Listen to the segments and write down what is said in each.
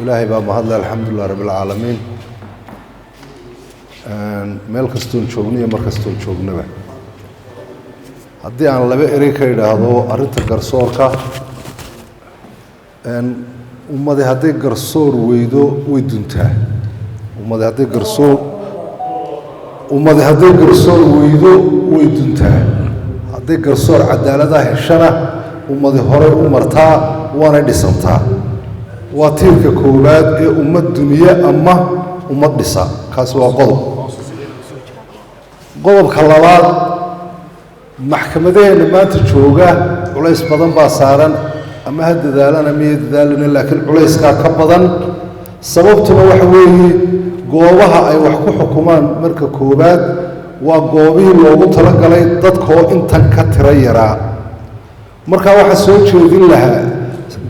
Ilaahay baa mahadle, alxamdulilah rabbilcaalamiin. Meel kastoon joogno iyo mar kastoon joognaba, haddii aan laba erey ka idhaahdo arrinta garsoorka, ummadi hadday garsoor weydo way duntaa. Ummadi hadday garsoor weydo way duntaa. Hadday garsoor cadaaladaha heshana, ummadi horey u martaa, waanay dhisantaa. Waa tiirka koowaad ee ummad duniye ama ummad dhisa. Kaasi waa qodob. Qodobka labaad, maxkamadaheenna maanta jooga culays badan baa saaran. Ama ha dadaalana miya dadaalina, laakiin culayskaa ka badan. Sababtuna waxa weeye, goobaha ay wax ku xukumaan marka koowaad waa goobihii loogu talagalay dadkoo intan ka tiro yaraa. Markaa waxaa soo jeedin lahaa,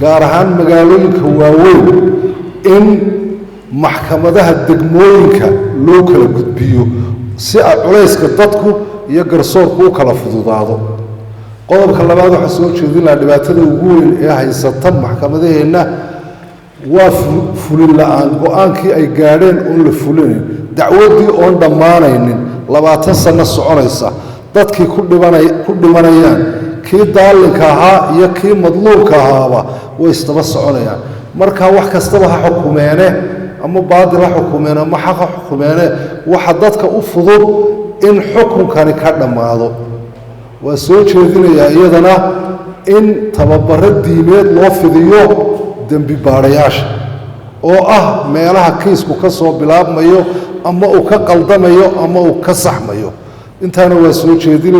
gaar ahaan magaalooyinka waaweyn, in maxkamadaha degmooyinka loo kala gudbiyo si ay culayska dadku iyo garsoorku u kala fududaado. Qodobka labaad, waxaa soo jeedin lahaa, dhibaatada ugu weyn ee haysata maxkamadaheenna waa fulin la-aan. Go-aankii ay gaadheen oon la fulinayn, dacwaddii oon dhammaanaynin, 20 sano soconaysa, dadkii ku dhimanayaan, kii daalinka ahaa iyo kii madluumka ahaaba way isdaba soconayaan. Marka wax kastaba ha xukumeene, ama baadil ha xukumeene ama xaq ha xukumeene, waxa dadka u fudud in xukunkani ka dhammaado. Waa soo jeedinayaa iyadana in tababaro diimeed loo fidiyo dembi baadhayaasha, oo ah meelaha kiisku ka soo bilaabmayo ama uu ka qaldamayo ama uu ka saxmayo. Intaana waa soo jeedin lahaa.